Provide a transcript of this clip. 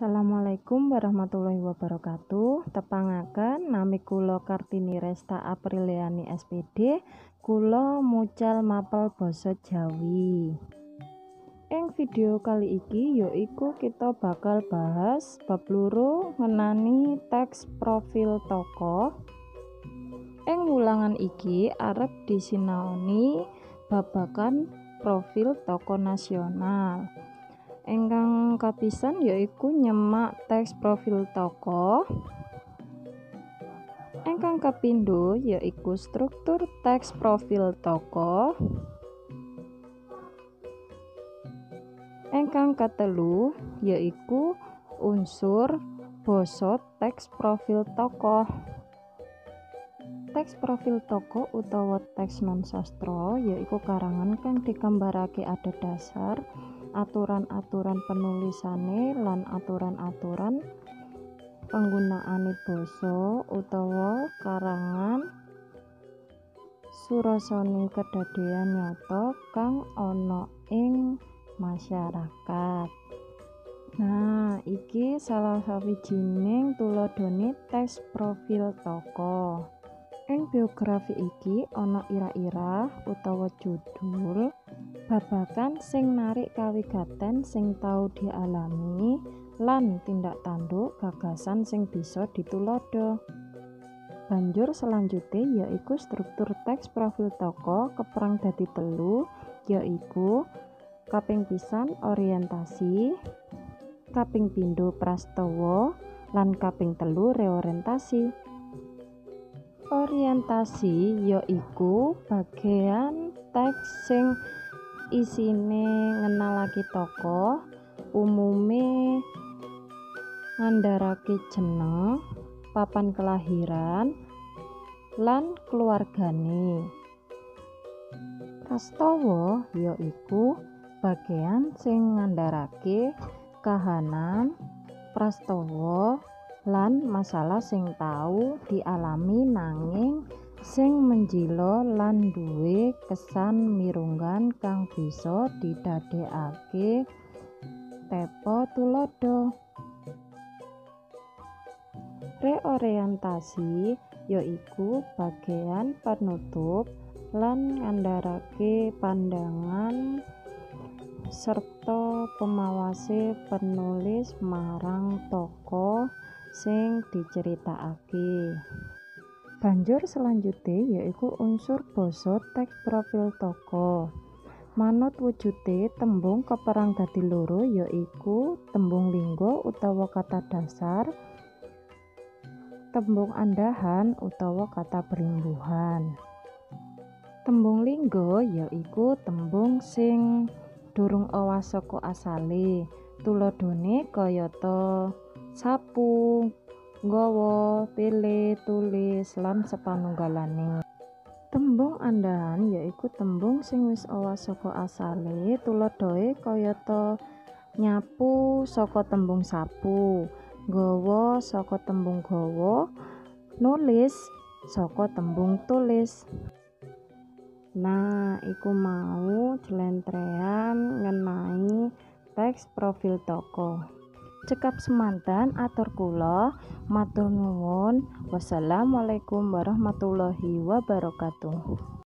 Assalamualaikum warahmatullahi wabarakatuh. Tepangaken nami kula Kartini Resta Apriliani SPD. Kula mucal mapel basa Jawi. Ing video kali iki yaiku kita bakal bahas bab 2 ngenani teks profil tokoh. Ing wulangan iki arep disinaoni babagan profil tokoh nasional. Ingkang kapisan yaiku nyemak teks profil tokoh. Ingkang kapindho yaiku struktur teks profil tokoh. Ingkang katelu yaiku unsur basa teks profil tokoh. Teks profil tokoh utawa teks non sastra yaiku karangan kang digambarake adhedhasar aturan-aturan penulisane lan aturan-aturan penggunaane basa utawa karangan surasane kedadean nyata kang ana ing masyarakat. Nah, iki salah sawijining tuladhane teks profil tokoh. Ing biografi iki ana ira-ira utawa judul babagan sing narik kawigaten sing tau dialami lan tindak tanduk gagasan sing bisa dituladha. Banjur selanjute yaiku struktur teks profil tokoh keperang dadi 3, yaiku kaping pisan orientasi, kaping pindho prastawa, lan kaping 3 reorientasi. Orientasi yaiku bagean teks sing isine ngenalake tokoh, umume ngandharake jeneng, papan kelahiran, lan keluargane. Prastawa yaiku bagean sing ngandharake kahanan, prastawa, lan masalah sing tau dialami nanging sing menjila lan duwe kesan mirunggan kang bisa didadekake tepa tuladha. Reorientasi yaiku bagean penutup lan ngandharake pandangan serta pemawase penulis marang tokoh sing diceritakake. Banjur selanjute yaiku unsur basa teks profil tokoh. Manut wujude tembung keperang dadi 2, yaiku tembung lingga utawa kata dasar, tembung andhahan utawa kata berimbuhan. Tembung lingga yaiku tembung sing durung owah saka asale. Tuladhane kayata sapu, nggawa, pele, tulis, lan sepanunggalane. Tembung andhahan yaiku tembung sing wis owah saka asale. Tuladhae kayata nyapu saka tembung sapu, nggawa saka tembung gawa, nulis saka tembung tulis. Nah, iku mau jlentrehan ngenai teks profil tokoh. Cekap semanten atur kula, matur nuwun. Wassalamualaikum warahmatullahi wabarakatuh.